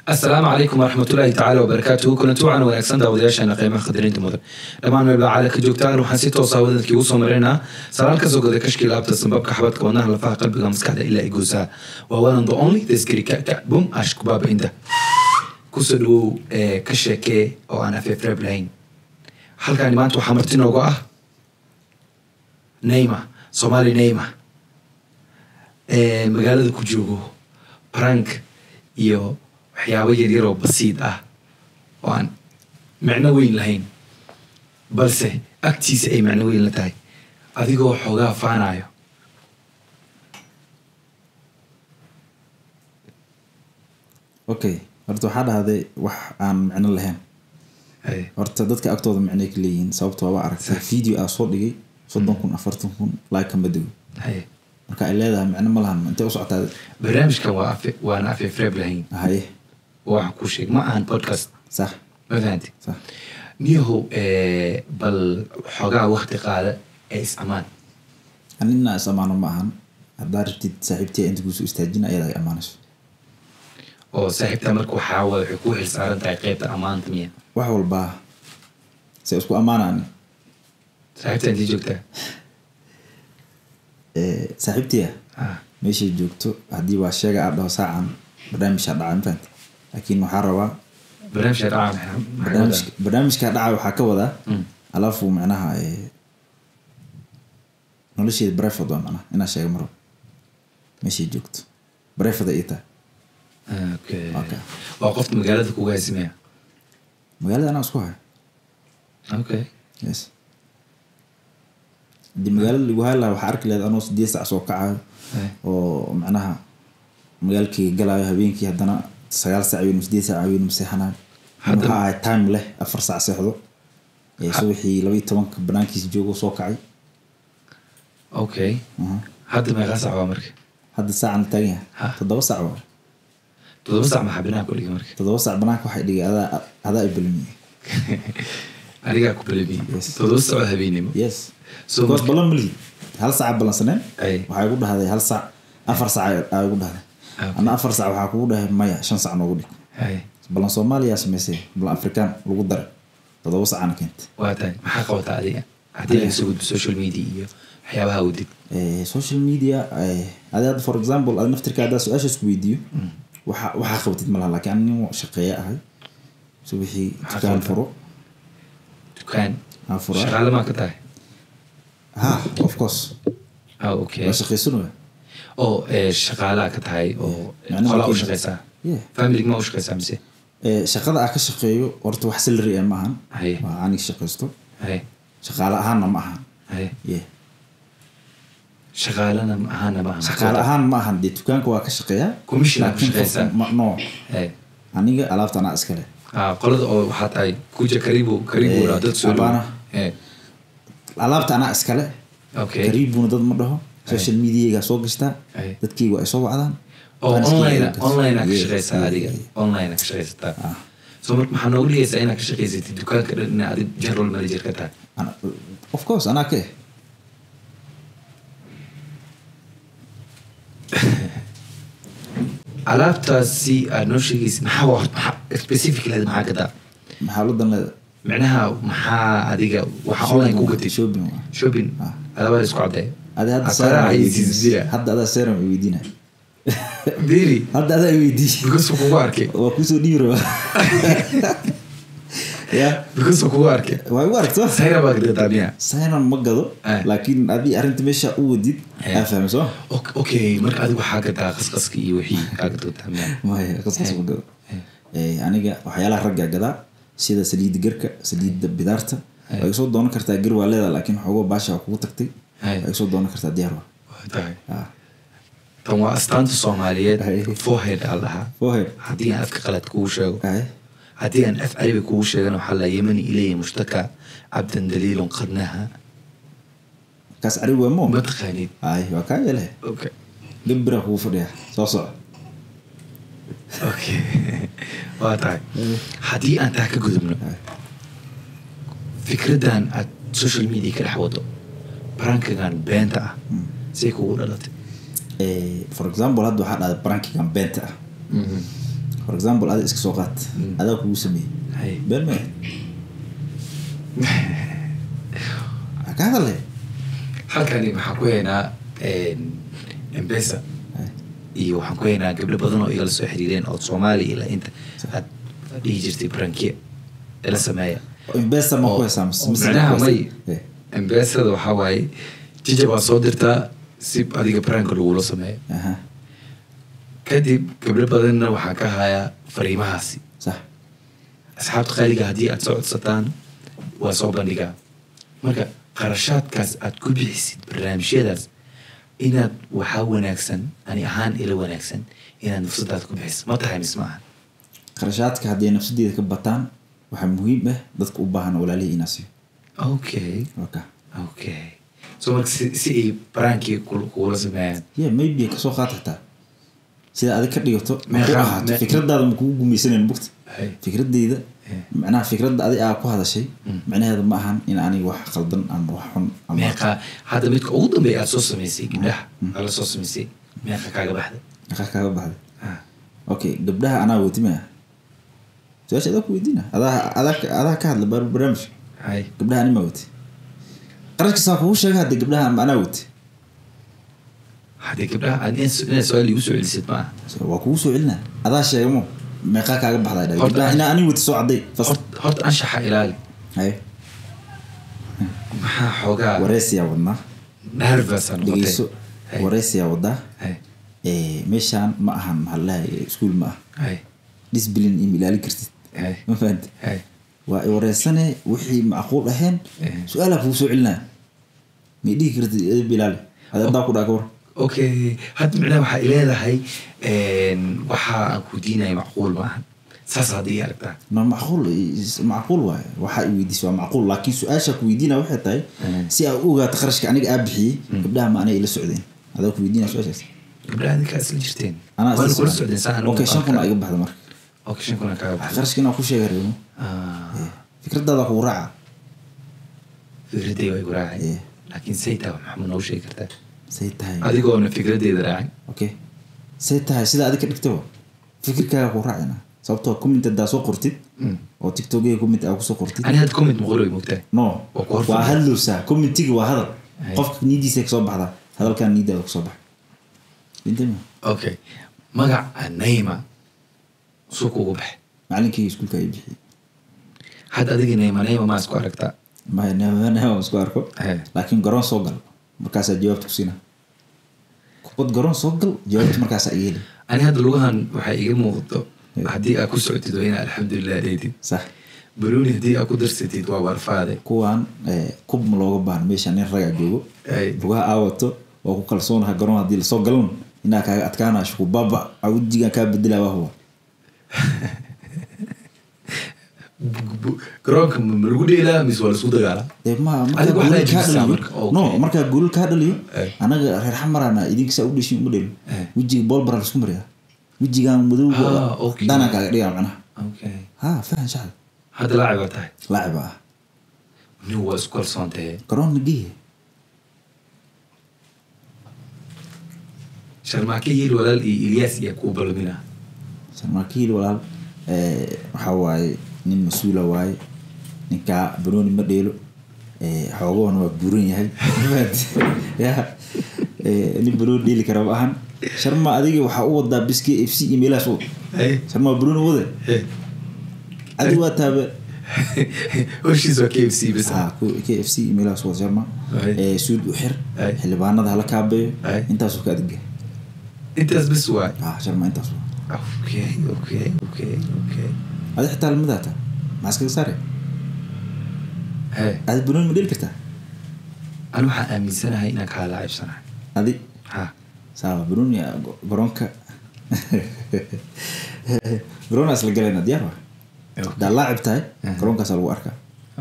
Asalaamu calaykum waraxmatullaahi tacaala wabarakaatuhu. Kulanti wacan wanaagsan daawadayaasheena qiimaha qadarinta mudan dhammaan meel baa caalamka joogtaan. Waxaan si toosa wadankii ugu soo maraynaa salaan kasoo goda kashkii laabta, sanbabka, xabadka, wadnaha, lafaha, qalbiga, maskaxda ilaa igoosaha. Waa one and the only taskiri ka ka bum ash kubaaba inta kusoo dhawow ee ka sheekee oo aan afeefreeb lahayn. Halkaani maanta waxaa marti noogu ah Neyma Somali Neyma ee magaalada ku joogo prank iyo waxyaabo yaryar oo basiid ah oo aan micno weyn lahayn, balse agtiisa ay macno weyn la tahay, adigoo xoogaa faanayo. Okay, horta waxaa dhahday wax aan micno lahayn. Horta dadka agtooda micnay ka leeyihiin, sababto waa aragtay video aa soo dhigay 30,000, 40,000 like kama dego. Marka ay leedahay micno ma lahan, intee u socotaa? Barnaamijkan waa afe, waana afeefreeb lahayn. Waxaan kuu sheeg ma ahan podcast. Sax. Ma fahanti? Sax. Niyahow, bal xoogaa waqti qaada ee is amaan. Anina is amaano ma ahan. Haddaa rabtid saaxiibtiya inta kuusoo istaajina, ayada ay amaanayso. Oo saaxiibtaa marka waxaa waay waxay kuu xilsaaran tahay qeybta amaanta miya? Wax walbaa se isku amaanaani. Saaxiibtaa intee joogtaa? Saaxiibtiya meeshay joogto haddii waa sheega aad dhaho saacan barnaamijaa dhacay, ma fahanti? Laakiin waxaa rabaa barnaamijka dhaca maxaa wadaa? Barnaamijka dhaca waxaa ka wadaa alafu macnaha nolosheeda private waa, macnaha inaa sheega maro meeshay joogto private ay tahay. Okay. Okay. Waa qofta magaalada kugu haysamaya? Magaalada anaa isku hayo. Okay. Yes, haddii magaalada lagu hayi lahaa waxaa arki lahayd anoo 8 sac soo kacayo oo macnaha magaalkii galaayo habeenkii, haddana 9 sac weyn, 8 sac weyn seexanayo. Waxaa ahay time leh 4 sac seexdo, subaxii 12-ka banaankiisa joogo soo kacay. Okay, hadda meeqa sac waa marka? Hadda saacan la taagan yahay 7 sac waa. 7 sac maxaa banaanka ku dhigay marka? 7 sac banaanka waxay dhigay adaa i balmiyey. Adigaa ku balabiyey? Yes. 7 sac oo habeenimo? Yes. So because ballan ma lihid, hal sac ballansaneen. Ay. Waxay igu dhahday hal sac, 4 sac aa igu dhahday. Okay. Ana 4 sac waxaa kugu dhahay maya, 5 sac noogu dhig. Ballan Soomaaliya samaysay, ballan Afrikaan lagu daray, 7 sacana keentay. Waa tahay. Maxaa qabataa adiga haddii laga soo gudbo social media iyo waxyaabaha wadid? Social media, adi hadda for example adi naftirka haddaa su-aashaas ku weydiiyo waxa qabatid ma laha, laakiin ani nin shaqeeya ahay, subaxii Maxaa dukaan qabataa? furo. Dukaan? Aan furaa. Shaqaale maa ka tahay? Ha, of course. Ah, okay. Waa shaqaysanaya. Oo shaqaalaa ka tahay oo Macnaha qolaa u shaqaysaa? Yeah. Family ma u shaqaysaa mise? Shaqada aan ka shaqeeyo horta wax salary eh ma ahan. Waa aniga shaqaysto. Shaqaale ahaanna ma ahan. Yeah. Shaqaalana ma ahaana ma ahan. Shaqaale ahaan ma ahan dee, dukaanka waa ka shaqeeyaa. Commission aad ku Laakiin shaqaysaa? No, aniga alaabta anaa iskale. Ah, qolada oo waxaa tahay kuja karibu karibu dad soo dhow. Abana. Alaabta anaa iskale. Okay. Kariibuna dad ma dhaho, social mediaga soo gashtaa. Dadkayga waa ay soo wacdaan. Oo Fanskayga online ay gataa. Online aa ka Yeah, shaqaysaa yeah, adiga? yeah. Online aa ka shaqaysataa. Ah. So marka maxaa noogu dhigaysaa inaad ka shaqaysatid dukaanka dhan inaad adig general manager ka tahay? Of course anaa ka eh. Alaabtaasi aad noo sheegaysid maxaa waa horta? Maxaa specifically maxaa gadaa? Maxaa la dan leeda? Micnaha maxaa adiga waxaa online ku gatid? Shopping waa. Shopping. Ah. Alaabaa la isku caddeeyo. Adi hadda Asaraa serum i xayeysiisaya. weydiinaysa. Hadda adaa serum i weydiinaya. Beri. Hadda adaa i weydiiy. Because wuu kugu arkay. Waa kusoo dhiibi rabaa ya. Because wuu kugu arkay. Waa igu aragto. Sayra baa gadaa miya? Serum ma gado. Laakiin adi arrinta meesha u wadid aa fahmay soo. Okay, marka adigu waxaa gadaa qasqaska iyo wixii kaa gadootaa miya? Maya, qasqas ma gado. Aniga waxyaalaha ragga gadaa sida saliidda garka, saliidda bidaarta. Waa iga soo doonan kartaa, gar waa leedahay laakiin xoogoo baasha waa kugu tagtay. Waa iga soo doonan kartaa, diyaar waa. Waa tahay. Ah. Tan waa astaanta Soomaaliyeed. Forehead aa lahaa. Forehead. Haddii aan afka qalaad kugu sheego, haddii aan af carabi kugu sheegana waxaa la yemani ilayhi mushtaka cabdan daliilun qadnaha. Kaas carabi waa mo. Ma taqaanid? Ay, waa kaa yeele. Okay. Gabira kugu fadhiya, soo soco. Okay, waa tahay. Haddii aan taa ka gudubno, fikraddan aad social media ka dhex wado, prankigan beenta ah, say kugu dhalatay? For example hadda waxaa dhahday prankigan beenta ah. For example, ada iska soo qaat, adaa kugu sameeyey. Been ma ahayd? Ka hadalay. Halkani waxaan ku haynaa M-Pesa iyo waxaan ku haynaa gabdho badan oo igala soo xiriireen oo Soomaaliya ilaa inta aad dhihi jirtay prank-iya ila sameeya. M-Pesa ma ku haysaa mise Macnaha may, M-Pesada waxaa waaye jijab aad soo dirtaa si adiga prank-a lagula sameeyo. Kadib gabdho badanna waxaan ka hayaa fariimahaasi. Asxaabta qaaliga, haddii aad soo codsataan waa soo bandhigaa. Marka qarashaadkaas aad ku bixisid barnaamijyadaas inaad, waxaa wanaagsan, ani ahaan ila wanaagsan, inaad nafsadaada ku bixiso. Ma tahay mise maaha? Qarashaadka hadday nafsadeeda ka bataan, waxaa muhiim ah dadka u baahan walaalihii inaa siiyo. Okay. Okay, so marka si ay prank-ii kugula sameeyaan. Yeah, maybe kasoo qaad xitaa sida adig ka dhigato ma ku ahaato fikradaada ma kugu gumaysanayn bugta. Fikradeyda, macnaha fikradda adig aa ku hadashay, macnaheedu ma ahan in aniga wax qaldan ama wax xun ama Meeqa hadda midka ugu dambeeya aad soo samaysay, gabdhaha aad la soo samaysay, meeqa kaaga baxday? Meeqa kaaga baxday? Okay, gabdhaha anaa wati maya? Su-aasha adaa ku weydiina, adaa ka hadla barnaamij. Gabdhaha ani ma wati? Qarashka saa kugu sheega hadda, gabdhaha anaa wati. Haddii gabdhaha aad inaad su-aal igu soo celisid ma aha. Waa kugu soo celina, adaa sheegamo meeqaa kaaga baxday dhahay. Gabdhaha inaa ani wati soo cadday first. Horta anshaxa ilaali. Maxaa xoogaa Wareysiyaa wadnaa. Nervous aa noqotay. Dhegeyso. Wareysiyaa wadaa. Meeshaan ma ahan, maxaa la dhahay, iskuul ma ah. Discipline ima ilaalin kartid. Ma fahanti? Waa i wareysane wixii macquul ahayn. Su-aalaa kugu soo celinaya, ma i dhihi kartid edeb ilaali. Hadaa ku dhaha ka war. Okay, hadda micnaha waxaa ileedahay waxa aan ku diinaya macquul ma ahan, saas haddii ii aragtaa? Ma macquul, macquul waaye. Waxaa i weydiisay waa macquul, laakiin su-aasha ku weydiina waxay tahay si aa u ogaato qarashka aniga aa bixiyey, gabdhaha ma aniga ila socdeen? Adaa ku weydiina su-aashaas. Gabdhaha adinkaa isla jirteen. Anaa isla Waana kula socon. Socdeen saa anigu. Okay, 5,000 aa iga baxda marka. Okay, 5,000 aa kaaga baxda. Qarashka inaa ku sheega reebo. Fikradaada kugu raaca. Fikradey waa igu raacay. Laakiin say tahay, maxaa noogu sheegi kartaa? Say tahay? Adigoona fikradeeda raacin. Okay, say tahay sida adiga ka dhigtaba fikirkaaga ku raacina, sababtoo comment hadaa soo qortid oo TikTokga comment aa kusoo qortid. Ani hadda comment ma qoray, mogtahay? No. Waa ku hor Waa fadhiya. Hadlowsaa, commentiga waa hadal. Qofka niyadiisa kasoo baxdaa, hadalkan niyadaada kusoo baxa. Intee? Okay, magaca Nayma suu kugu baxay? Macalinkayga iskuulka ay bixiyey. Hadda adiga Nayma Nayma maa isku aragtaa? Maya, nema isku arko. Laakiin garoon soo gal, markaasaa jawaabta ku siina. Kubad garoon soo gal, jawaabta markaasaa iga heli. Ani hadda lugahan waxay iga muuqato haddii aad ku socotid waa inaa alxamdulilah dheydid. Barooni haddii aad ku darsatid waa warfaade. Kuwaan kub ma looga baahno meesha, nin ragaa joogo. Lugaha aa wato waa ku kalsoonaha, garoon haddii lasoo galan inaa kaaga adkaanaa shuku baba wejigan kaa bedelaa waa huwa. Garoonka ma lagu dheelaa mise waa lasku dagaalaa? Dee ma markaa Adiga waxaa goolal kaa jibisaa dhaliyo. Marka, okay. No, markaa goolal kaa dhaliyo, anaga reer Xamarana idinka saa u dheshin uma dhelin. Wejiga boolbara lasku mariyaa, wejigan madowga danaa kaaga dhigaa macnaha. Ha fahan shacab. Hadda laacib baa tahay. Laacib ah. Nin waa isku kalsoon tahay. Garoonna geeya. Sharmaake Hiil Walaal iyo Ilyaas iyo kuu balmina. Sarmaakiil Walaal, waxaa waaye nin mas-uula waaye. Ninkaa banooni ma dheelo, xoogahona waa buuran yahay ya, nin banooni dheeli kara ma ahan. Sharma adiga waxaa u wadaa bis KFC iyo meelahaas u wad. Sharma banooni wade, adiga waa taabe. Hoshiis waa KFC bis. Ha, KFC iyo meelahaas u wad Sharma. Suud u xir. Xildhibaanada hala kaabeeyo. Intaasuu ka adigga. Intaas bis waay. Ha, Sharma intaas waa. Okay. Adi xitaa lamidaa taa maxaa iskaga saare? Adi banooni ma dheeli kartaa? Ani waxaan aaminsanahay inaan kaa laacibsanahay. Adi? Ha. Sawa, banooni garoonka garoonaa isla galayna, diyaar waa. Hadaa laacib tahay, garoonkaasaa lagu arkaa.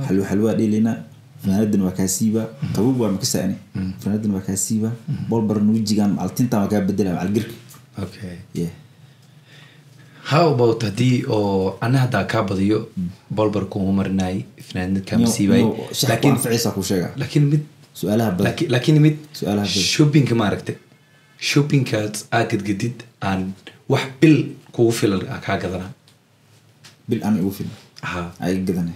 Xalwo xalwaa dheelaynaa, fanaanadan waa kaa siiba, qabow waa makasaani, fanaanadan waa kaa siiba, bolbaran wejigan macaltintan waa kaa bedela macalgirka. Yeah. How about haddii oo ana haddaa kaa badiyo, bolbar kuma marinay, fanaanad kaama siibaay? Shax ku Laakiin anficaysaa kuu sheega. Laakiin mid Su-aalaha badan. Laakiin mid Su'aalaha badan. Shoppingka ma aragtay? Shoppingkaas aa gadgadid aan wax bil kugu filan aa kaa gadanaa. Bil aan igu filan ay gadanay.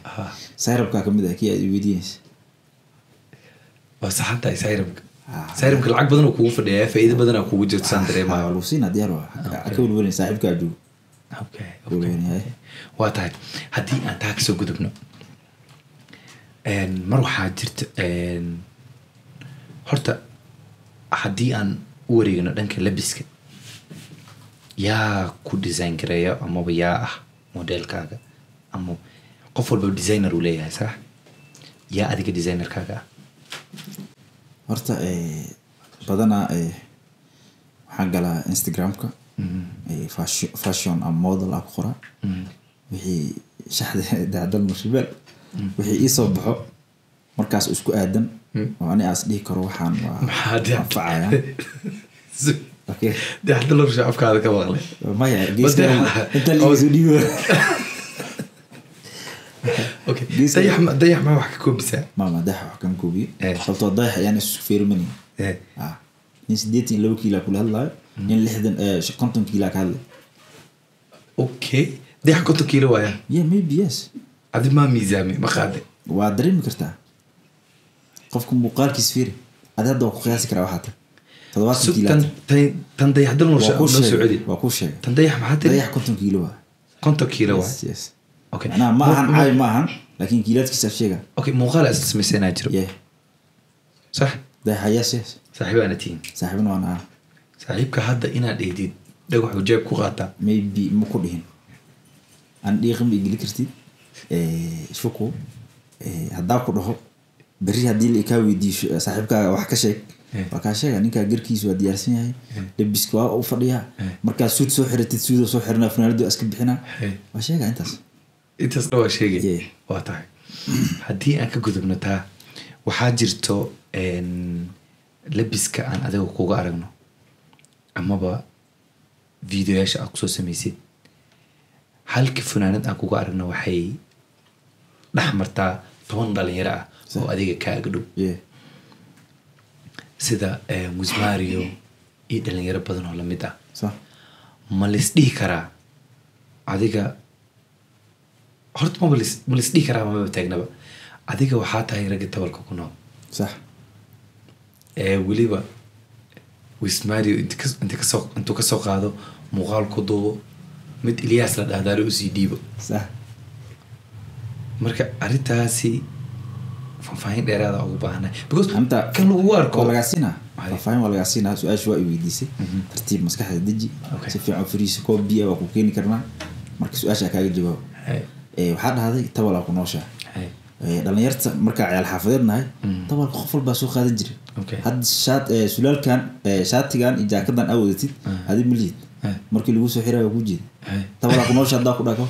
Sayrabkaa kamid ah kii aad i weydiinaysa. Waa saxan tahay sayrabka. Sayrabka lacag badan oo kugu fadhiyaa, faa'iido badan aa kugu jirto saan dareemayo. Waa lagu siinaa, diyaar waa, ka welwelin, saaxiibkaa joogo. Okay, waa tahay. Haddii aan taa kasoo gudubno, mar waxaa jirta horta haddii aan u wareegno dhanka labiska, yaa ku design gareeya amaba yaa ah modelkaaga? Ama qof walba designer uu leeyahay, sax? Yaa adiga designerkaaga ah? Horta badanaa waxaan galaa Instagramka, fashion ama model aa ku qoraa, wixii shaxda daadal mushibel wixii ii soo baxo markaas isku aadan oo ani aas dhihi karo waxaan waa anfacaya. Okay. Dee hadda la rusha afkaada ka maqlay. Maya, geeska inta liisu dhiibo. Okay, dayax dayax ma wax ka koobisaa? Mama, dayax wax kama koobiyo, sababtoo dayax ayaan isu feermanay. Nin 82 kiila kula hadlaayo, nin 60, 50 kiila ka hadlay. Okay, dayax 50 kiilo waaya? Yeah, maybe, yes. Adi maa miisaame ma qaade? Waa dareemi kartaa, qofka muuqaalkiis fiiri. Adi hadda waa ku qiyaasi karaa, waxaa tahay 70 kiila. Tan dayax dal noo socodi. Waa kuu sheegay. Tan dayax maxaa tiri? Dayax 50 kiilo waa. 50 kiilo waa? Yes. Okay. Macnaha ma ahan caay, ma ahan, laakiin kiilaadkiisa sheega. Okay, muuqaal isla samaysanaa jiro? Yeah. Sax. Dayaxa, yes. Saaxiibaana tihiin? Saaxiibna waan ahaa. Saaxiibka hadda inaad dhehdid dhagaxuu jeeb ku qaataa? Maybe ma ku dhihin, aan dhiiqin ba igeli kartid shuku. Haddaa ku dhaho berri haddii la kaa weydiiyo saaxiibkaaga wax ka sheeg, waa kaa sheega. Ninkaa garkiisu waa diyaarsan yahay, labiska waa u fadhiyaa, markaa suud soo xiratid suuda soo xiranaa, funaanadu iska bixinaa, waa sheega intaas. Intaasna waa sheegay. Waa tahay. Haddii aan ka gudubno taa, waxaa jirto labiska aan adiga kuga aragno amaba videoyaasha aad kusoo samaysid, halka funaanad aan kuga aragno waxay dhex martaa 10 dhalinyaro ah oo adiga kaaga dhow, sida Wismario iyo dhalinyaro badan oo lamid ah. Ma lis dhihi karaa adiga horta, maba lis ma lis dhihi karaa, maba taagnaba, adiga waxaa tahay ragga tabalka ku nool? Sax. Ee weliba Wismario inta kasoo intuu kasoo qaado muuqaal ku duubo, mid Ilyaas la dhahdaale usii dhiibo. Sax. Marka arrintaasi faahfaahin dheeraada ugu baahanay because Anta kan lagu arko waa lagaa siinaa faahfaahin, waa lagaa siinaa. Su-aasha waa i weydiisay, tartiib maskaxda deji. Okay. Si fiican u fariisi, koob biya waa ku keeni karnaa marka su-aasha kaaga jawaabo. Waxaa dhahday tabalaa ku nooshaa. Dhalinyarta markaa ciyaal xaafadeed nahay, tabalka qof walbaa soo qaadan jiray. Hadda sulaalkan, shaatigan iyo jaakadan aa wadatid adi ma lihid. Markii lagu soo xiray waa ku jeeda. Tabalaa ku noosha haddaa ku dhako.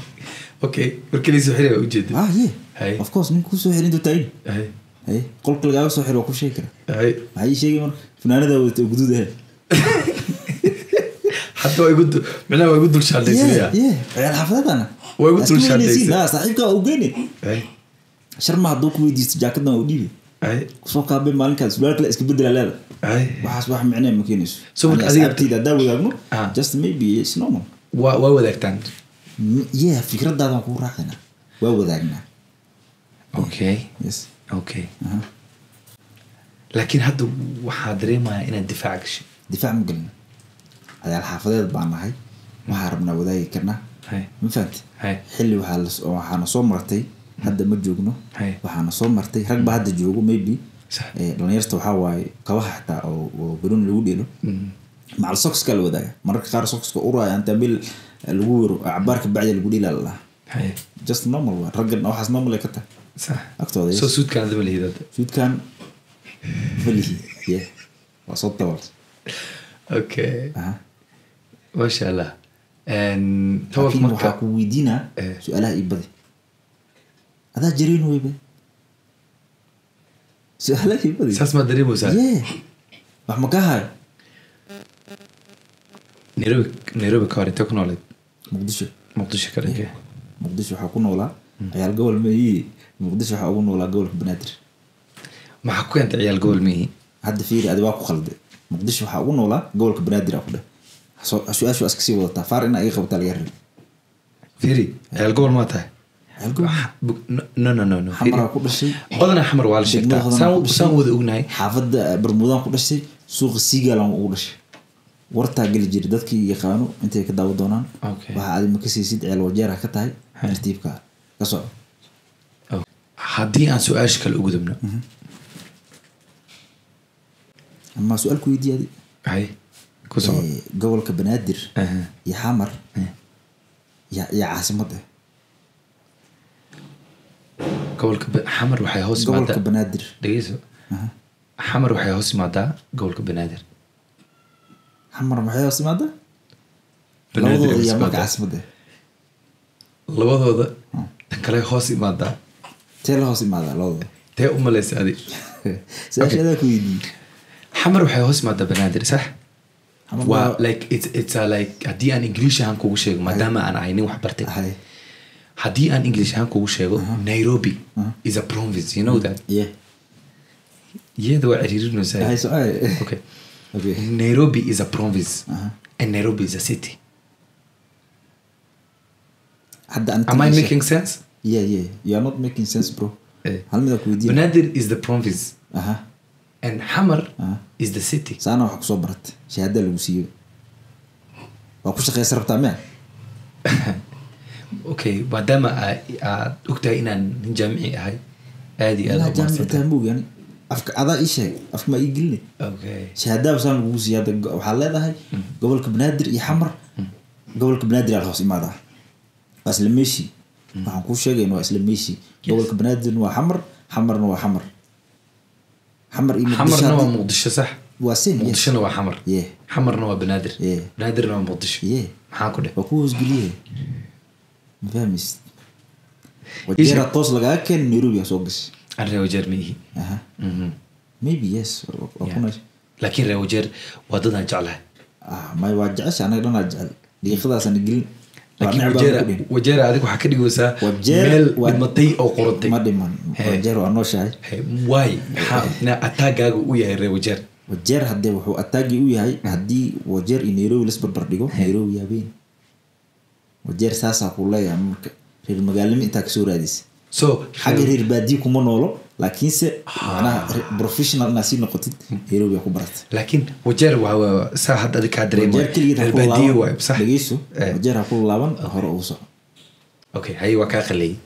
Okay, markii laysoo xiray waa ujeeda. Ah, yeah, of course, ninka kusoo xiray intuu taagin. Haye, qolka lagaaga soo xiray waa ku sheegi kara. Maxaa ii sheegay marka funaanadaa wadatay oo guduud ahayd? Hadda waa igu micnaha waa igu dul shaaldhaysaya. Yeah, ciyaal xaafadeedana Waa igu dul shaaldhaysay. Saaxiibkaa u geyne. Sharma hadduu ku weydiisto jaakadan waa u dhiibi. Kusoo kaabay maalinkaas sulaal kale iska bedela leeda. Waxaas wax micnee ma keenayso. So marka Ani asxaabteyda haddaa wadaagno, just maybe it's normal. Waa wadaagtaan? Yeah, fikradaadan kugu raacaynaa, waa wadaagnaa. Okay. Yes. Okay, laakiin hadda waxaa dareemayaa inaad difaac gashay. Difaac ma gelin, ciyaal xaafadeed baan nahay, waxaa rabnaa wadaagi karnaa. Ma fahamti? Xilli waxaana soo martay, hadda ma joogno. Waxaana soo martay rag baa hadda joogo maybe. Dhalinyarta waxaa waaye kabaha xitaa oo banooni lagu dheelo macal sockska la wadaaga, mararka qaar sockska uraya inta meel lagu wero cabaarka bacdi lagu dheela la dhahaa. Just normal waa, raggan waxaas normal ay ka tahay agtooda. Soo suudkaan adaba lihid hadda? Suudkan malihi, yeah, waa soo tabal. Okay. Maasha Allah. Tawalka laakiin marka waxaa ku weydiinaa su-aalaha ii badi, adaa jareen weybe, su-aalaha ii badi. Saas maa dareemaysaa? Yeah, wax ma ka hayo. Nairobi ka hor intee ku nooleed? Muqdisho. Muqdisho ka dhankee? Muqdisho waxaa ku noolaa ciyaal gobol mahi, Muqdisho waxaa ugu noolaa gobolka Banaadir. Maxaa ku keentay ciyaal gobol mihi? Hadda fiiri, adi waa ku khalday. Muqdisho waxaa ugu noolaa gobolka Banaadir aa ku dheh. Su-aashu waa iska sii wadataa, faar inaa iga qabataa laga rabi. Fiiri, ciyaal gobol maa tahay? Ciyaal gobol. No, no, no, no. Xamaraa ku dhashay. Badanaa Xamar waa la sheegtaa. Degmada saan Hodan ku dhashay. Saan wada ognahay. Xaafadda Barmuudaan ku dhashay, suuqa Siigalan ugu dhashay, wartaa geli jiray. Dadkii yaqaano intay ka daawo doonaan. Waxaa adi ma ka siisid ceel Wajeera ka tahay, tartiibka ka soco. Haddii aan su-aasha kale u gudubno. Ama su-aal ku weydiiya adi. Hay, ku soco. Gobolka Banaadir iyo Xamar iyo caasimad ah? Gobolka Xamar waxay hoos gobolka imaadaa Banaadir. Dhegeyso, Xamar waxay hoos imaadaa gobolka Banaadir. Xamar maxay hoos imaadaa? Banaadir Labadooda hoos yaa marka imaadaa. Caasimad ah? Labadooda tan kale hoos imaadaa. Tee la hoos imaadaa labadooda? Tee u malaysa adi? Su-aasha adaa ku weydiiyey. Xamar waxay hoos imaadaa Banaadir, sax? Xamar waa like it's a like, haddii aan English ahaan kugu sheego, maadaama aan ahay nin wax bartay, Hay. haddii aan English ahaan kugu sheego, Nairobi is a province, you know that? Yeah. Iyada waa ciriirinaysaa. Hay, so-aal. Okay. Okay. Nairobi is a province and Nairobi is a city. Hadda anta Am I ii sheeg. making sense? Yeah, you are not making sense, bro. Hal mid aan ku weydiin. Banaadir is the province and Xamar is the city. Saana wax kusoo barat, shahaada lagu siiyo, waa ku shaqeysa rabtaa miya? Okay, maadaama aad ogtahay inaan nin jaamici ahay, aad iyo aad Inaa u jaamic mahadsantahay. Tahay moogi, ani afka adaa ii sheeg, afka maa ii geline. Shahaadaaba saan lagugu siiyo. Hadda waxaad leedahay gobolka Banaadir iyo Xamar, gobolka Banaadir aa la hoos imaadaa. Waa isla meeshii waxaan kuu sheegayna, waa isla meeshii. Gobolka Banaadirna waa Xamar, Xamarna waa Xamar, Xamar iyo Muqdisho. Xamarna waa Muqdisho, sax? Waa same, yes. Muqdishona waa Xamar. Xamarna waa Banaadir. Banaadirna waa Muqdisho. Maxaan ku dheh? Waa ku hoosgeliye, ma fahmaysid? Wajeera toos lagaga keenay, Nairobi aa soo gashay. Aan reer Wajeer ma ihi. Aha, maybe yes, waa ku noosha. Laakiin reer Wajeer waa dad aan jeclahay. Ah, may, waa jecesha, anaga dhan aa jecel, diiqadaasana gelin. Waa Laakiin necbaa Wajeera, ku dhihin. Wajeera adiga waxaa ka dhigaysaa Wajeer meel dhimatay oo qorantay. Ma dhiman. Wajeer waa nooshahay. Waay, maxaa na ataagaaga u yahay reer Wajeer? Wajeer haddee wuxuu ataagii u yahay, haddii Wajeer iyo Nairobi lis barbar dhigo, Nairobi yaabeen Wajeer, saasaa ku leeyahay. Marka reer magaalnimo intaa kasoo raadisa. So xagga reer baadiye kuma noolo, laakiinse macnaha professional inaad sii noqotid, Nairobi aa ku barata. Laakiin Wajeer waa saa hadda adiga kaa dareema. Wajeer keligeed ha reer ku baadiye laaban. Waay, sax. Dhegeyso. Wajeer ha ku laaban, hore ugu soco. Okay, haye, waa kaa qaleeyay.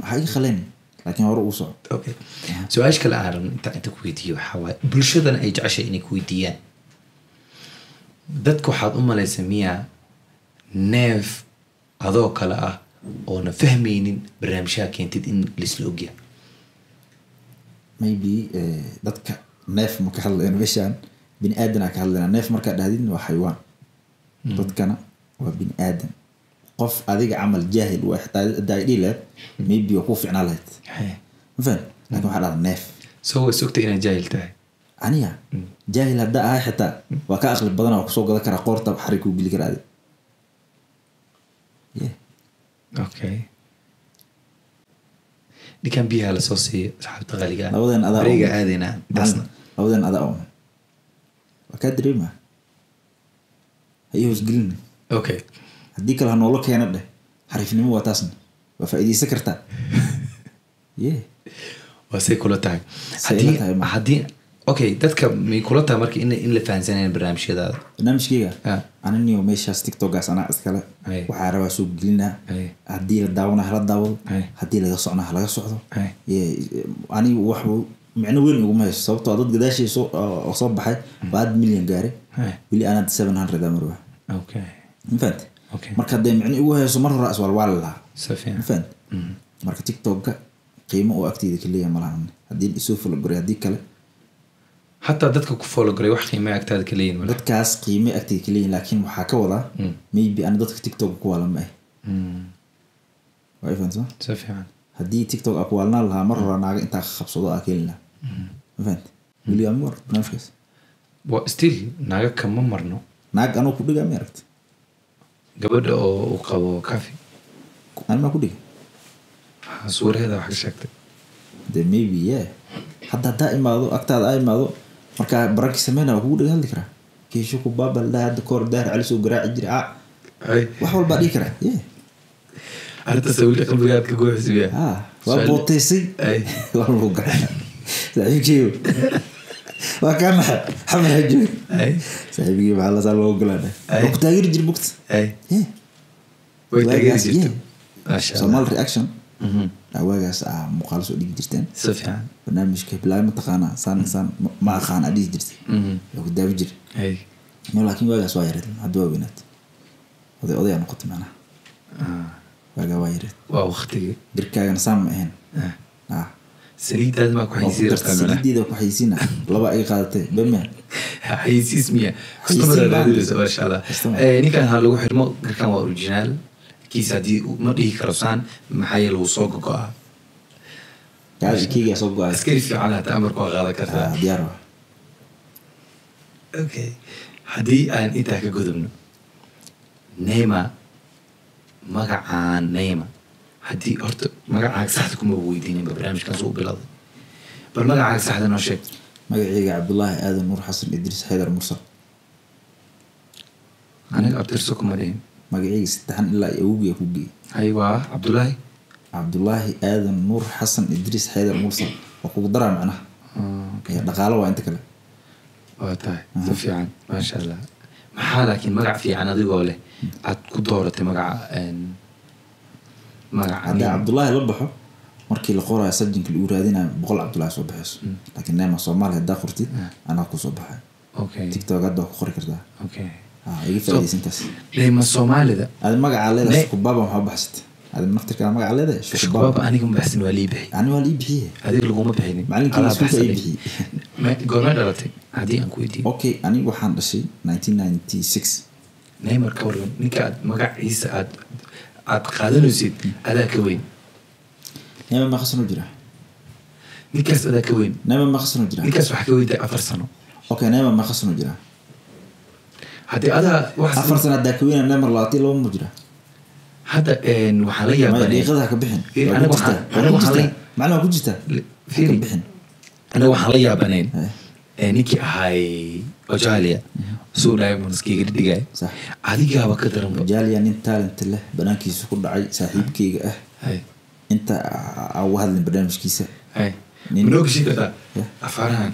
Ha ii khaleen, laakiin hore ugu soco. Okay, su-aasha kale aan rabno inta ku weydiiyo waxaa waaye, bulshadana ay jeceshay inay ku weydiiyaan, dadka waxaad u malaysa miyaa neef adoo kale ah oona fahmaynin barnaamijyaha keentid in laisla ogyahay? Maybe dadka neef ma ka hadlayno meeshaan, bini aadan aa ka hadlayna. Neef markaa dhahdidna waa xayawaan, dadkana waa bini aadan. Qof adiga camal jaahil waa xitaa haddaa ay dhihi lahayd, maybe waa kuu ficnaa lahayd, ma fahan? Laakiin waxaa dhahda neef. So way sogtay inaad jaahil tahay. Aniga jaahil haddaa ahay, xitaa waa ka aqli badan, waa kusoo gadan karaa, qoorta xarig kuu geli karaa adi. Yeah. Okay, ninkan biyaha lasoo siiyo, asxaabta qaaliga ah. Labadeen adaa Bareega oon. Aadaynaa intaasna. Labadeen adaa oon, waa kaa dareema, ha ii hoosgelin. Okay. Haddii kale ha noola keena dheh, xariifnimo waa taasna, waa faa'iidaysan kartaa, yeah. Waa say kula tahay. Say ila Haddii tahay ma. Haddii, okay, dadka may kula tahay marka in la fahansanayaan barnaamijyadaada? Barnaamijkeyga aniniyo meeshaas TikTokaas anaa iskale. Waxaa rabaa soo gelinaa. Haddii la daawana hala daawado, haddii laga socna halaga socdo. Yeah, anigu wax micno weyn iguma hayso, sababtoo ah dad gadaashay soo oo soo baxay baa had milyan gaaray. Weli anaad 700 marwa. Ma fahanti? Okay. Marka hadday micno igu hayso, mar hore iswalwaali lahaa. Si fiican. Ma fahanti? Marka TikTokka qiimo oo agteyda ka leeyahay malahan, haddii isoo follow garay, haddii kale. Hataa dadka ku follow garay wax qiimaa agtaada ka leeyihin wala? Dadkaas qiime agteyda ka leeyihin, laakiin waxaa ka wadaa maybe ani dadka TikTok ku waala ma ah. Waa i fahanti, soo? Si fiican. Haddii TikTok aa ku waalnaan lahaa, mar hore naaga intaa ka qabsado aa keeni lahaa. Ma fahanti? Weligaa ma aragti barnaamijkaas? Waa still naaga kama marno. Naag anoo ku dhigaa ma aragti? Gabadha oo uu qabo cafi. Ani maa ku dhiga? Suuraheeda wax ka sheegtay. De maybe, yeah. Hadda haddaa imaado agtaada aa imaado, markaa baraki sameynaya, waa kugu dhiga hadli karaa. Kii Shukubaaba la dhahay hadda kahor Daahir Cali soo garaaci jiray. Wax walbaa dhihi karaa. Yeah. Arrintaas weli qalbigaad ka guuxisiya. Ah, waa bootaysay. Waa lagu garaaca saaxiibkii, waa kaa naxa xamar hajoog. Saaxiibkii maxaa lasaa loo ogolaanay? Waa ku taageeri jir bugta. Yeah. Way taageeri Waagaas, jirto. yeah. Maasha Allah. Somal Reaction. Waagaas muuqaalo soo dhigi jirteen. Si fiican. Barnaamijka bilaay mataqaanaa, saan saan ma aqaan aa dhihi jirtay. Waa ku daawi jir. No, laakiin waagaas waa yareed, hadda waa weynaat, oday odayaa noqotay macnaha. Waagaa waa yareed. Waa waqtigii. Jirkaagana saan ma ahayn. Saliidaada maa ku Waa ku xayisiin dartay rabtaa macnaha? Saliideeda ku xayisiina, laba ay qaadatay beme. Xayisiis miya? Customer Xayisiin baan. raadinaysa, maasha Allah. Customer. Ninkan ha lagu xirmo, garkan waa original kiisa. Haddii ma dhihi karo saan, maxaa yeele wuu soo gogo'aa. Kaadi keygaa soo go-ay. Askari fiican hataa amarku waa qaadan kartaa. Diyaar waa. Okay, haddii aan intaa ka gudubno Neymar, magacaan Neymar, haddii horta magacaaga saxda kuma weydiininba barnaamijkan soo u bilowday, bal magacaaga saxda noo sheeg. Magacayga Cabdullaahi Aadan Nuur Xasan Idriis Xaydar Mursal. Aniga abtirso kuma dhihin. Magacayga saddexan ilaa iyo awowgii ku geeyey. Hay, waa Cabdullaahi. Cabdullaahi Aadan Nuur Xasan Idriis Xaydar Mursal, waa kugu daraa macnaha. Dhaqaalo waa inta kale. Waa tahay, si fiican, maasha Allah. Maxaa laakiin magac fiican adigoo leh aad ku dooratay magaca magaca Haddii Neymar? Cabdullaahi la baxo, markii la qoraayo sajinka lagu raadinayo, 100 Cabdullaahi soo baxayso, laakiin Neema Soomaali haddaa qortid, anaa kusoo baxay. TikTok hadda waa ku qori kartaa. Iga faa'iidaysantaas. Neymar Soomaalida. Adi magacaa leedahay Shukubaaba, maxaa baxsatay adi naftirkaa magaca leedahay Shukubaaba? Shukubaaba aniga ma baxsin, waa lii bixi. Ani waa la ii bixiye. Adiga laguma bixinin. Macalinkii Adaa iskuulka ii baxsaday. bixiyey. Goormee dhalatay haddii aan ku weydiiyo? Okay, anigu waxaan dhashay 1996. Neymar ka waran, ninka aad magaciisa aad qaadanaysid adaa ka weyn. Neema meeqa sano jira? Ninkaas adaa ka weyn. Neema meeqa sano jira? Ninkaas waxaa ka weyntahay 4 sano. Okay, Neema meeqa sano jira? Haddii adaa wax 4 sano haddaa ka weyna, Neymar 22 mu jira. Hadda waxaan la Maya, yaabanay dhiiqada ha ka bixin. Fiiri, Waa ku aniga jirtaa. aniga Waa ku waxaan jirtaa. Macallin, waa ku jirtaa. Ha ka Fiiri. bixin. Aniga waxaan la yaabanayn ninkii ahay Ojalia suu dhahay munaskiiga dhigay. Sax. Adigaaba ka daranba. Jalia nin talent leh banaankiisa ku dhacay, saaxiibkeyga ah. Inta aan uga hadlin barnaamijkiisa. Manoo geshin kartaa Yeah. afaarahan?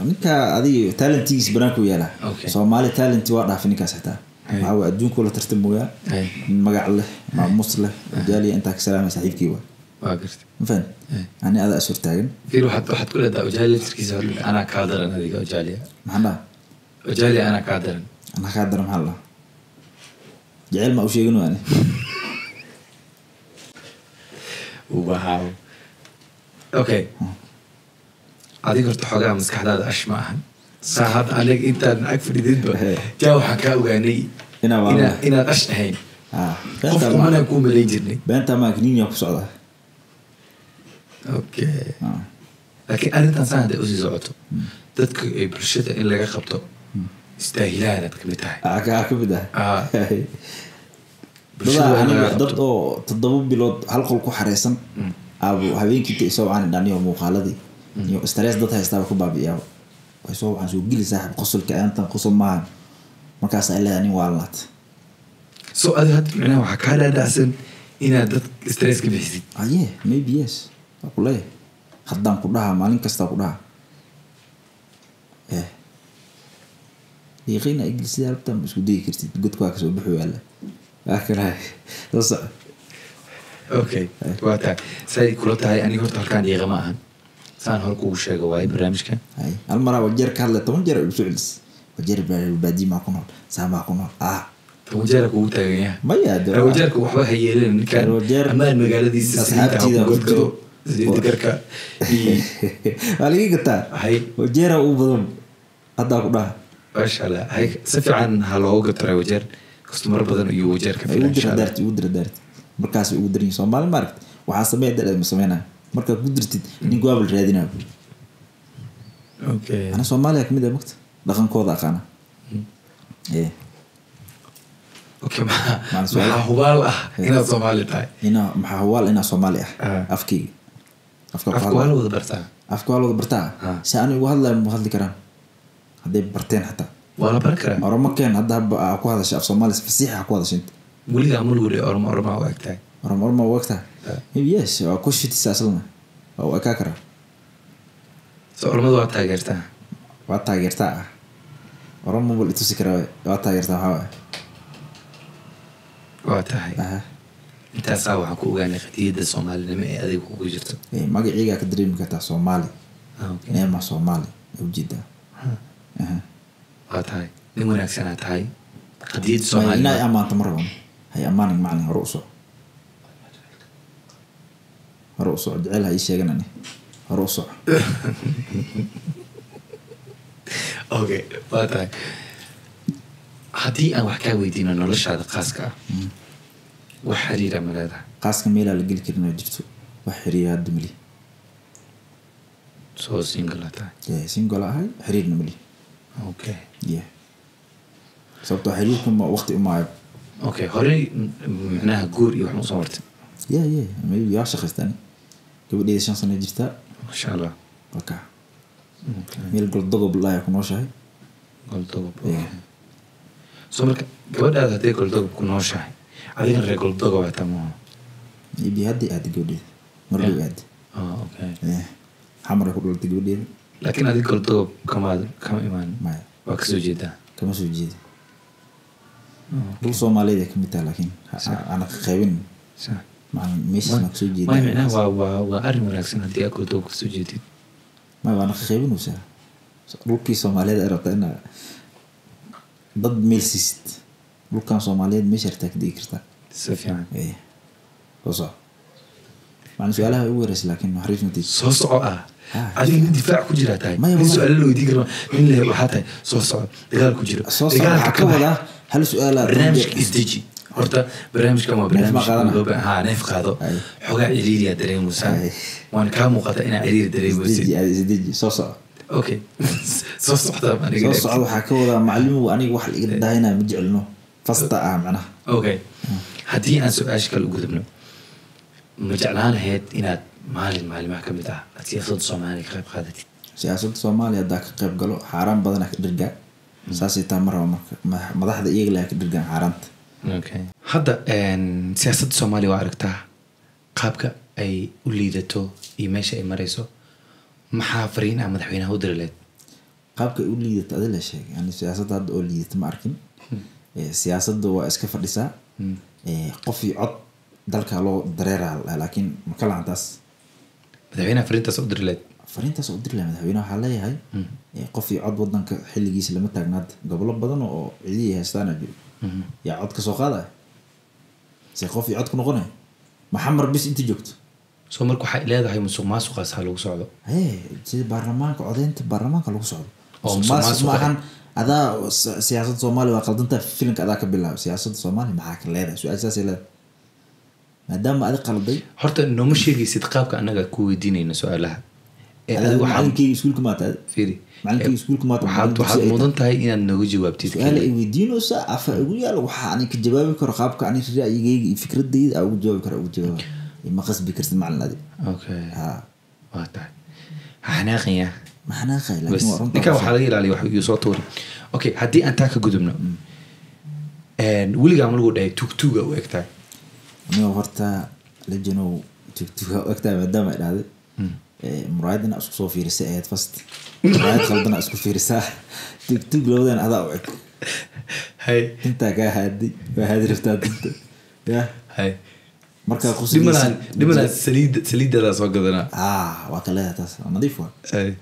Ninka adiga talentigiisa banaanku yaalaa. Soomaali talent waa dhaafay ninkaas xitaa. Waxaa waye adduunku la tartamooyaa. Nin magac leh, maamuus leh, Jalia intaa ka salaamay, saaxiibkii waa. Waa gartay. Ma fahan? Ani adaa is hortaagan. Fiir, waxaad ku leedahay Ojalia laftirkiisa waxaad leedahay, anaa kaa daran adiga Ojalia. Maxaan dhaha? Ojalia anaa kaa daran. Anaa kaa daran maxaa la dhahaa? Jecel ma u sheegin waani. Wow, okay, adiga horta xoogaa maskaxdaada ash ma ahan. Saa hadda aniga intaan ag fadhididba jaa waxaan kaa ogaanay Inaa waa inaad ash ahayn. Qof Beentaa kumanaan kuu malayn jirnay. Beentaa maa kiniiniya ku socdaa. Okay, laakiin arrintan saan hadday usii socoto, dadka ay bulshada in laga qabto istaahilaanaad kamid tahay. Ka mid ah. Bulshada Dadaa waa in laga aniga dad qabto. oo 7 bilood hal qol ku xareysan aabu habeenkii intay isoo wacaan dhaniyo muuqaaladii iyo stress dad haystaaba ku baabi'iyaaba, way soo wacaan, soo geli saaxib, qosolka aantan qosol maahan, markaas ay leedahay nin waalnaat. So adiga hadda micnaha waxaa kaa dhaadhacsan inaad dad stress ka bixisid? Aye, maybe yes, waa ku leeyahay, haddaan ku dhahaa, maalin kastaa ku dhahaa dhiiqayna iglisida rabtaa, ma isku dayi kartid, godka waa kasoo bixi waala, waa kana soo soco. Okay, waa tahay, say kula tahay. Aniga horta halkaan dhiiqa ma ahan, saan hore kugu sheega waaye barnaamijka. Hay, hal maraa Wajeer ka hadlay, 10 jeer igu soo celis, Wajeer baadiye maa ku nool, saamaa ku nool Wajeera kugu taagan yahay. Maya de. Wajeerka waxba ha yeelin ninkaan. Wajeer- Amaan magaaladiisa saliidda ha Asxaabteyda ku ku godgado jiro. Saliidda garka iyo Waa laga gataa. Hay. Wajeera ugu badan haddaa ku dhaha. Maasha Allah, hay, si fiican ha loogu gatara Wajeer, kastumar badan ayuu Wajeer ka Ugu filan dira insha Allah. Daarti ugu dira, daarti markaas ugu darin Soomaali maaragt waxaa sameeya dad ma sameynaya, markaad ku dirtid ninka waaba la raadinaya. Ana Soomaaliya kamid ah, mogta dhaqankooda aqaana. Okay, maxaa Macna su'aal. maxaa hubaal ah inaad Soomaali tahay? Ina maxaa hubaal inaa Soomaali ah? Afkeyga, afka ku Afka hadla. waa la wada bartaa. Afka waa la wada bartaa. Si ani ugu hadlayo ma hadli karaan. Hadday barteen xataa. Waa la baran karaa. Oromo keen hadda haba ku hadashay af Soomaali fasiixa ku hadashay inta. Weligaa ma lagu dhihi Oromo Oromaa u egtahay? Oromo Oromo u egtahay? Maybe yes, waa ku shitisa aslana. Waa u ekaa karaa. So Oromada waa taageertaa? Waa taageertaa ah. Oromo bal itusi karaa waa taageertaa waxaa waaye. Waa tahay. Intaasaa waxaan ku ogaanay qadiyadda Soomaalinimo ee adiga kugu jirto. Magacaygaa ka dareemi kartaa Soomaali. Neema Soomaali ujeedaa. Waa tahay nin wanaagsanaa tahay qadiyadda Soomaalinimo. Inaa amaanto ma rabano. Hay amaanin macalin, hore u soco. Hore u soco, jecel ha ii sheegan ani. Hore u soco. Okay, waa tahay. Haddii aan wax kaa weydiino noloshaada khaaska ah, wax xiriira ma leedahay? Khaaska meelaa la geli karin oo jirto. Wax xiriira hadda mali. Soo single aa tahay? Yeah, single ahay, xiriirna mali. Okay. Yeah. Sababtoo xiriirku ma waqti umaayo. Okay, horey micnaha guur iyo wax ma usoo martay? Yeah, yeah, maybe yaa shaqaystaan. Gabadheyda 5 sano jirtaa. Masha Allah. Okay. Meel Goldogob laa ku nooshahay. Goldogob. Yeah. So marka gabadhaada hadday Goldogob ku nooshahay, adigana reer Goldogob aad tahay maaha? Maybe hadda aad gabadheeda. Mar dhow aad. Okay. Yeah. Xamar ku dhalatay gabadheeda. Laakiin adiga Goldogob kama imaan. Maya. Waa ka soo jeedaa? Kama soo jeedo. Dhul Soomaaliyeed ay ka mid tahay laakiin aan ka qaybin. Macallin meeshaas ma ka soo jeedaa? Maya, micnaha waa arrin wanaagsan haddii aad Goldogob ka soo jeedid. Maya, waana ka qaybinaysaa. Dhulkii Soomaaliyeed ay rabtaa inaa dad meel siisid. Dhulkan Soomaaliyeed meesha rabtaa ka degi kartaa. Si fiican. Soo soco. Macallin su'aalaha ugu horreysay laakiin xariif ma tihi. Soo soco ah. Adiga nin difaac ku jira tahay. Nin su'aalo la weydiin karo nin leh waxaa tahay soo soco dagaal ku jiro. Soo soco waxaa ka wadaa hal su'aal aad barnaamijka isdeji. Horta barnaamijkan waa barnaamij loo baahan. Neef qaado. Xogaa ciriiriyaa dareemaysaa. Waan kaa muuqata inaa ciriiri dareemaysid. Isdeji, soo soco. Okay. Soo socda aniga. Soo socda waxaa ka wadaa macallimow aniga wax la iga daahinayo ma jecelno. Fasta ah macnaha. Okay. Haddii aan su'aasha kale u gudubno, ma jeclaan lahayd inaad maalin maalimaha ka mid ah aad siyaasadda Soomaaliya ka qayb qaadatid? Siyaasadda Soomaaliya haddaa ka qayb galo xaaraan badanaa ka dhergaa. Saasay taa ma rabo marka madaxda iyaga leh ka dhergaan xaaraanta. Okay. Hadda siyaasadda Soomaaliya waa aragtaa qaabka ay u liidato iyo meesha ay marayso. Maxaa fariin ah madaxweynaha u diri lahayd? Qaabka ay u liidato adila la sheegay. Yani siyaasadda hadda oo liidata ma arkin. Siyaasadda waa iska fadhisaa. Qof iyo cod dalka loo dareeraa laakiin ma kala hantaas. Madaxweynaha fariintaas u diri lahayd? Fariintaas u diri lahayd madaxweynaha waxaa leeyahay qof iyo cod wadanka xilligiisa lama taagnaad. Gobollo badan oo ciidihii haystaana jiro. Yaa cod ka soo qaadaya? Se qof iyo cod ku noqonaya? Maxamar bis inta joogto. Soo marka waxay leedahay musuqmaasuqaas ha lagu socdo. Sida baarlamaanka codeynta baarlamaanka lagu socdo. Musuqmaasuq maahan adaa siyaasadda Soomaaliya waa qaldanta filinka adaa ka bilaabo. Siyaasadda Soomaaliya maxaa ka leedahay? Su'aashaas ay leedahay. Maadaama aad qalday horta nooma sheegaysid qaabka annaga ku weydiinayno su'aalaha. Adigu macallinkeyga iskuulka maata fiiri. Macallinkeyga iskuulka maata waxaad mudan tahay inaad nooga jawaabtid. Su'aal ay weydiinaysaa afa igu yaal waxa aan ka jawaabi karo qaabka aan ra'yigeyga iyo fikradeyda aan ugu jawaabi karo ugu jawaab. Ma qasbi kartid macallin adi. Okay. Waa tahay. Ha xanaaqaya. Ma xanaaqay laakiin waa runta. Ninka waxaa laga ilaaliya wax igu soo tuuri. Okay, haddii aan taa ka gudubno. Weligaa ma lagu dhahay tugtuga u egtahay? Aniga horta lejanow tugtuga u egtahay maadaama ay dhahday. Muraayad inaa isku soo fiirisay ahayd first. Muraayad khaldana isku fiirisaa. Tugtug labadan adaa u eg. Hay. Intaa kaa haaday. Waa haadi rabtaa dinta. Yeah. Hay. Markaa qosliisa. Dhimalaan saliidadaa soo gadanaa. Waa ka leedahay taas. Nadiif waa. Hay.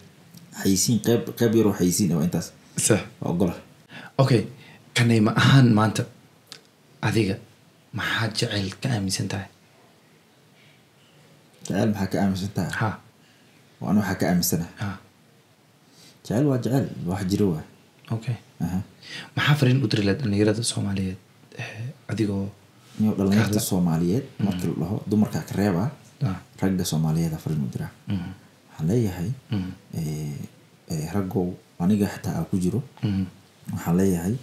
Xayisiin qayb yar oo xayisiin waa intaas. Sax. Waa ogola. Okay. Kanay ma ahaan maanta adiga maxaad jecel ka aaminsan tahay? Jecel maxaa ka aaminsan tahay? Ha. Waa anu waxaa ka aaminsanahay. Ha. Jecel waa jecel, wax jiro waa. Okay. Maxaa fariin u diri lahayd dhalinyarada Soomaaliyeed adigoo niyo dhalinyarada Soomaaliyeed marka la dhaho dumarka ka reeba ragga Soomaaliyeed fariin u diraa. Waxaan leeyahay raggow aniga xitaa aan ku jiro. Waxaan leeyahay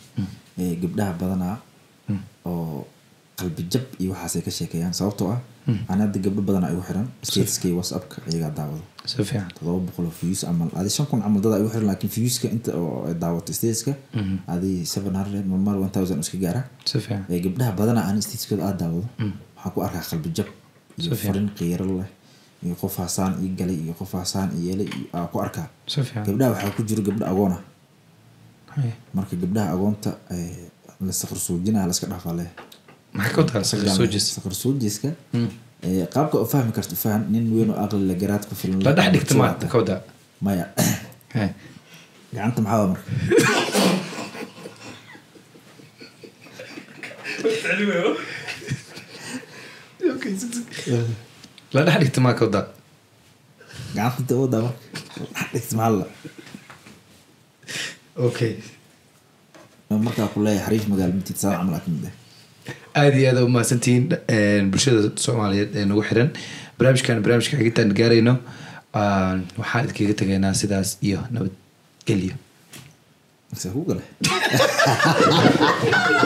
gabdhaha badanaa oo Qalbi jab iyo waxaasay ka sheekeeyaan, sababtoo ah ani hadda gabdho badan igu xiran statuska iyo WhatsAppka, iyagaa daawado. Si fiican. 700 oo views camal, adi 5000 camal dad igu xiran, laakiin viewska inta oo ay daawato statuska adi 700, marmar 1000 iska gaara. Si fiican. Ee gabdhaha badanaa ani statuskooda aad daawado, waxaan ku arkaa qalbi jab iyo Si fiican. farin qiiro leh iyo qof hasaan ii galay iyo qof hasaan ii yeelay iyo aa ku arkaa. Si fiican. Gabdhaha waxaa ku jiro gabdho agoon ah. Marka gabdhaha agoonta la saqar soojinaya, la iska dhaafaa leh. Maxay ka wadaa saqir soo jees? Saqar soojiska qaabka u fahmi karto u fahan, nin weyn oo aqli la garaad ku filan. La dhex dhigta ma ka wadaa? Maya. Gacanta maxaa waa marka? La dhex dhigta maa ka wadaa? Gacanta inta wadaa marka dhex dhigta maxaa la? Okay. Markaa ku leeyahay xariif magaalo mitid saa camal aa kamid ah. Aad iyo aad u mahadsantihiin bulshada Soomaaliyeed ee nagu xiran. Barnaamijkan barnaamijka xigitaan gaarayno, waxaan idinkaga tegaynaa sidaas iyo nabadgelyo. Se ku gale.